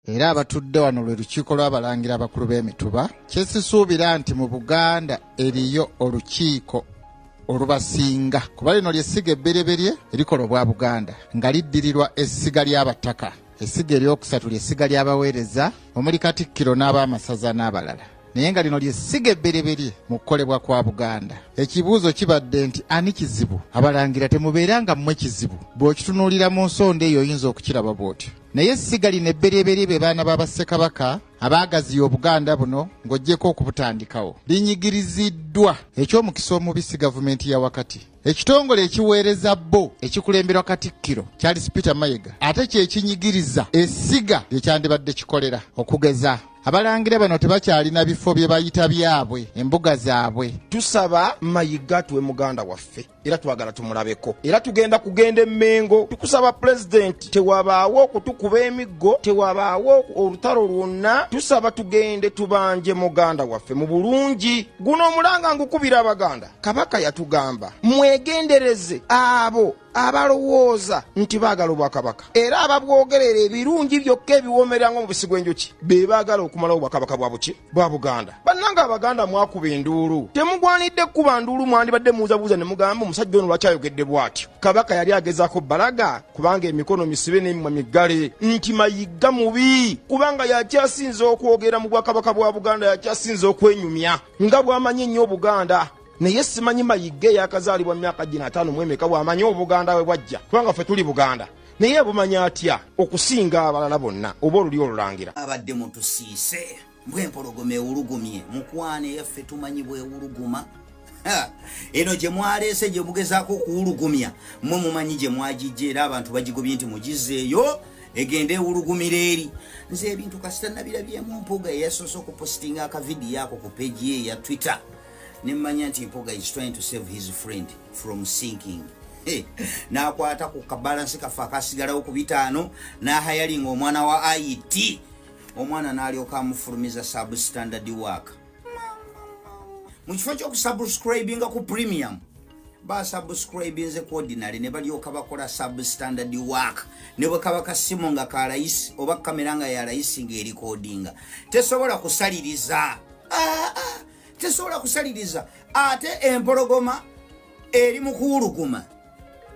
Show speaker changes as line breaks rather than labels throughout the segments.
Era abatudde wano lwe lukiiko lw'abalangira abakulu b'emituba. Kye sisuubira nti mu Buganda eriyo olukiiko olubasinga kuba lino ly'essiga ebbereberye erikola obwa Buganda nga liddirirwa essiga ly'Abataka. Essiga eryokusatu ly'essiga ly'Abaweereza omuli Katikkiro n'Abaamasaza n'abalala. Naye nga lino ly'essiga ebbereberye mu kukolebwa kwa Buganda. Ekibuuzo kibadde nti ani kizibu? Abalangira temubeera nga mmwe kizibu. Bw'okitunuulira mu nsonda eyo oyinza okukiraba bw'otyo. Naye essiga lino ebbereberye be baana ba Bassekabaka abaagaziya Obuganda buno ng'oggyeko okubutandikawo. Linyigiriziddwa. Eky'omukisa omubi si gavumenti ya wakati. Ekitongole ekiweereza bo ekikulemberwa Katikkiro Charles Peter Mayiga ate kye kinyigiriza essiga lye kyandibadde kikolera. Okugeza, abalangira bano tebakyalina bifo bye bayita byabwe, embuga zaabwe.
Tusaba Mayiga atuwe muganda waffe era twagala tumulabeko era tugenda kugenda e Mmengo. Tukusaba Pulezidenti tewabaawo okutukuba emiggo, tewabaawo olutalo lwonna. Tusaba tugende tubanje muganda waffe mu bulungi. Guno omulanga ngukubira Abaganda. Kabaka yatugamba mwegendereze abo abalowooza nti baagala obwakabaka era ababwogerera ebirungi byokka ebiwoomerera ng'omubisi gw'enjuki be baagala okumalawo obwakabaka bwa buki bwa Buganda. Bannange Abaganda mwakuba enduulu, temugwanidde kukuba nduulu, mwandibadde mubuuzabuuza ne mugamba omusajja ono lwaki ayogedde bw'atyo. Kabaka yali agezaako balaga kubanga emikono misibe n'emimwa miggale nti Mayiga mubi kubanga yakyasinze okwogera mu bwakabaka bwa Buganda, yakyasinze okwenyumya nga bw'amanyi ennyo Obuganda. Naye simanyi Mayiga eyakazaalibwa mu myaka gino ataano mu emeka bw'amanyi Obuganda bwe bwajja, kubanga ffe tuli Buganda, naye abumanya atya okusinga abalala bonna oba olulyo olulangira?
Abadde mutusiise mbw empologoma ewulugumye mukwano eyaffe tumanyi bwewuluguma. Eno gye mwaleese gye mugezaako okuwulugumya mmwe mumanyi gye mwagijja era abantu bagigobye nti mugizeeyo egende ewulugumira eri. Nze ebintu kasita nabirabyemu Mpuuga eyasoose okupositinga akavidiyo ako ku peegi ye eya Twitter ne mmanya nti Mpuuga is trying to save his friend from sinking. N'akwata ku kabalansi kaffe akasigalawo ku bitaano n'ahayalinga omwana wa IT, omwana n'alyoka amufulumiza substandard work. Mu kifo ky'okusubscribinga ku premium basubscribinze ku ordinary ne balyoka bakola substandard work. Ne bwe kaba kasimu nga ka layisi oba kamera nga ya layisi ng'erikodinga tesobola kusaliriza. Tesobola kusaliriza. Ate empologoma eri mu kuwuluguma,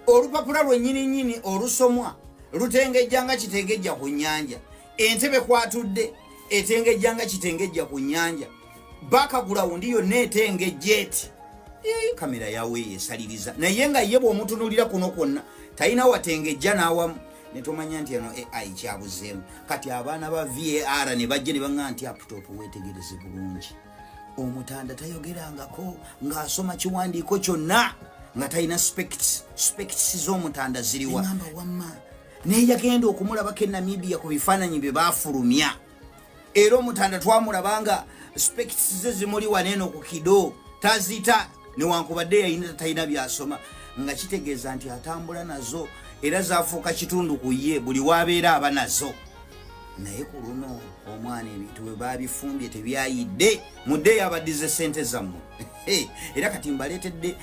olupapula lwennyini nnyini olusomwa lutengejja nga kitengejja ku nnyanja, entebe kwatudde etengejja nga kitengejja ku nnyanja, background yonna etengejja eti. Kamera yawe esaliriza, naye nga ye bw'omutunuulira kuno kwonna talina watengejja n'awamu, ne tumanya nti eno AI kyabuzeemu. Kati abaana ba VAR ne bajja ne baŋŋa nti laptop weetegereze bulungi, Omutanda tayogerangako ng'asoma kiwandiiko kyonna nga talina specs. Specs z'Omutanda ziriwa? Ngamba wamma naye yagenda okumulabako e Namibia ku bifaananyi bye baafulumya, era Omutanda twamulaba nga specs ze zimuli waneeno ku kido tazita, newankubadde yalina talina byasoma, nga kitegeeza nti atambula nazo era zafuuka kitundu ku ye, buli wabeera aba nazo. Naye ku luno omwana ebintu bwe babifumbye tebyayidde, muddeeyo abaddize sente zammwe. Era kati mbaleetedde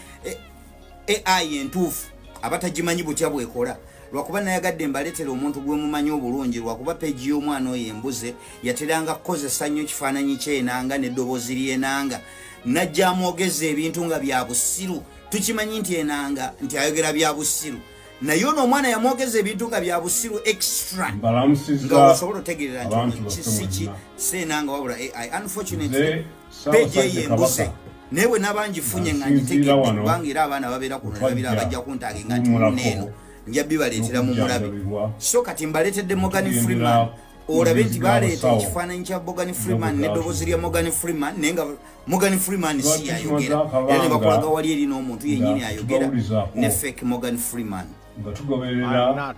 AI entuufu abatagimanyi butya bwekola, lwakuba nayagadde mbaleetera omuntu gwe mumanyi obulungi, lwakuba peegi y'omwana oyo embuze. Yateranga kukozesa nnyo kifaananyi ky'Enanga n'eddoboozi ly'Enanga, najja amwogeza ebintu nga bya busiru. Tukimanyi nti Enanga nti ayogera bya busiru, naye ono omwana yamwogeza ebintu nga bya busiru extra, nga osobola otegerera nti si ki si Enanga wabula AI. Unfortunately peegi eyo embuze, naye bwe naba ngifunye nga ngitegedde, kubanga era abaana babeera kuno nebabira bajja kuntaginga nti muneeno nja bibaleetera mu mulabe. So kati mbaleetedde Morgan Freeman, olabe nti baleeta ekifaananyi kya Morgan Freeman n'eddoboozi lya Morgan Freeman, naye nga Morgan Freeman si yayogera, era ne bakulaga wali eri n'omuntu yennyini ayogera ne fake Morgan Freeman.
Nga tugoberera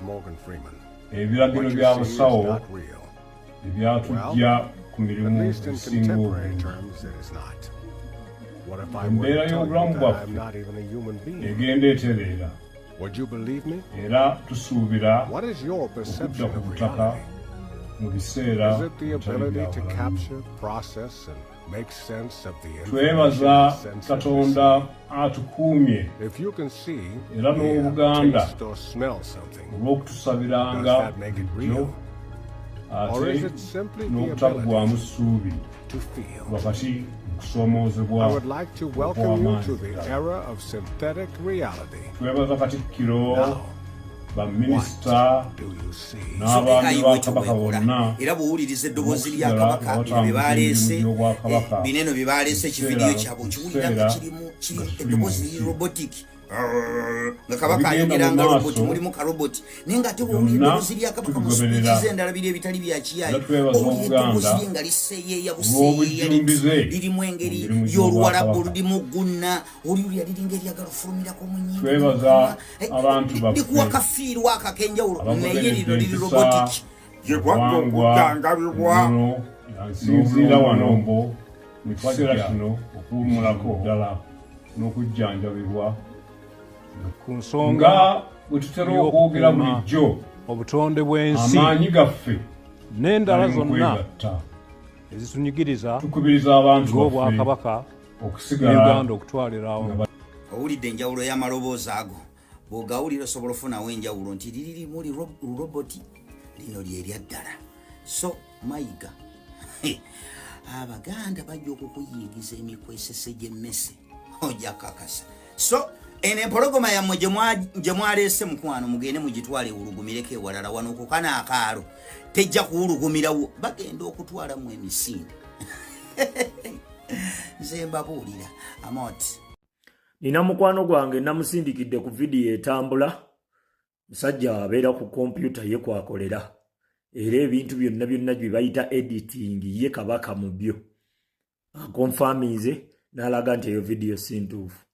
ebiragiro by'abasawo ebyatujja ku mirimu egisinga obungi, embeera y'obulamu bwaffe egenda etereera era tusuubira okudda ku butaka mu biseera bitali bya wala. Twebaza Katonda atukuumye era n'Obuganda olw'okutusabiranga bulijjo. Ate n'obutaggwaamu ssuubi wakati mu kusoomoozebwa okw'amaanyi ddala. Twebaza Katikkiro, baminisita n'abaami ba Kabaka bonna
Era bw'owuliriza eddoboozi lya
okusigala
Kabaka,
nga
bino bye
batambuza
baleese,
emirimu gy'Obwakabaka
bino eno bye baleese,
mu
ekividiyo
kiseera
kyabwe
mu
okiwulira nga
kiseera
kirimu kiri
nga tuli mu
eddoboozi liri
nsi.
robotic, nga Kabaka
Ebigenda
ayogera
mu
nga robot,
maaso
mulimu karoboti, naye nga ate bw'owulira
byonna
eddoboozi lya Kabaka mu
tubigoberera.
speech endala biri ebitali bya kiyayi,
Era twebaza
owulira eddoboozi
Obuganda
lye nga liseeyeeya buseeyeeya,
olw'obujjumbize
lirimu
mu
engeri
mirimu
y'Oluwalabu,
gy'Obwakabaka.
lulimu gunna oliwulira liringa eryagala ofulumirako mu nnyindo,
Twebaza abantu baffe
likuwa kafiirwa ako ak'enjawulo, naye
abagoberedde
lino liri
empisa,
robotic.
obuwangwa, ennono. Nsinziira wano mu kiseera kino okuwummulako ddala n'okujjanjabibwa
ku nsonga
nga bwe tutera okwogera
y'okukuuma
bulijjo,
obutonde bw'ensi
amaanyi gaffe
n'endala
gali mu
zonna
kwegatta.
ezitunyigiriza
Tukubiriza abantu baffe
ng'Obwakabaka ne
okusigala
Uganda okutwalira awamu.
Owulidde enjawulo y'amaloboozi ago? Bw'ogawulira osobola ofunawo enjawulo nti liri limu li roboti, lino lyerya ddala. So Mayiga, Abaganda bajja okukuyingiza emikwesese gy'emmese, ojja kakasa. So eno empologoma yammwe gye mwaleese, mukwano, mugende mugitwale ewulugumireko ewalala. Wano kukana akaalo tejja kuwulugumirawo, bagenda okutwalamu emisinde. Nze mbabuulira amot.
Nina mukwano gwange namusindikidde ku vidiyo etambula. Musajja abeera ku kompyuta ye kwakolera, era ebintu byonna byonna bye bayita editing ye kabaka mu byo. Akonfaminze n'alaga nti eyo vidiyo si ntuufu,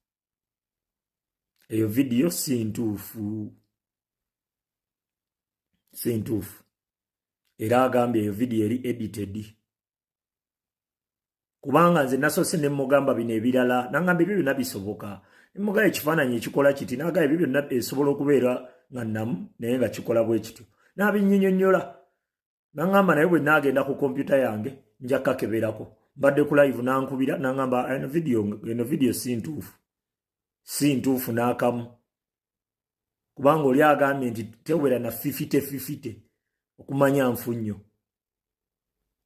eyo vidiyo si ntuufu, si ntuufu. Era agambye eyo vidiyo eri edited, kubanga nze nasoose ne mugamba bino ebirala, nangamba ebyo byonna bisoboka. Nemugamba ekifaananyi ekikola kiti, nagamba ebyo byonna esobola okubeera nga namu, naye nga kikola bwe kityo. N'abinyinyonnyola, naŋŋamba naye bwe naagenda ku kompyuta yange nja kakeberako. Mbadde ku live nankubira, naŋŋamba eno vidiyo, eno vidiyo si ntuufu, si ntuufu n'akamu, kubanga oli agambye nti tewera na 50-50 okumanya nfu nnyo.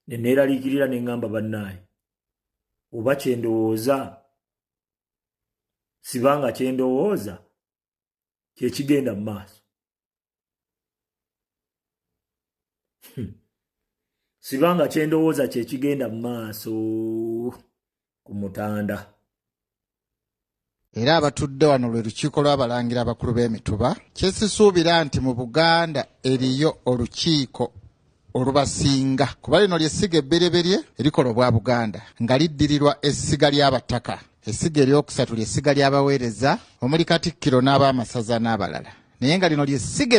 Ne neeraliikirira, ne ŋŋamba bannaaye, oba kyendowooza sibanga kyendowooza kyekigenda mu maaso, sibanga kyendowooza kyekigenda mu maaso ku mutanda.
Era abatudde wano lwe lukiiko lw'abalangira abakulu b'emituba. Kyesisuubira nti mu Buganda eriyo olukiiko olubasinga, kuba lino ly'essiga ebbereberye erikola obwa Buganda, nga liddirirwa essiga ly'abataka. Essiga eryokusatu ly'essiga ly'abaweereza, omuli Katikkiro n'ab'amasaza n'abalala, naye nga lino ly'essiga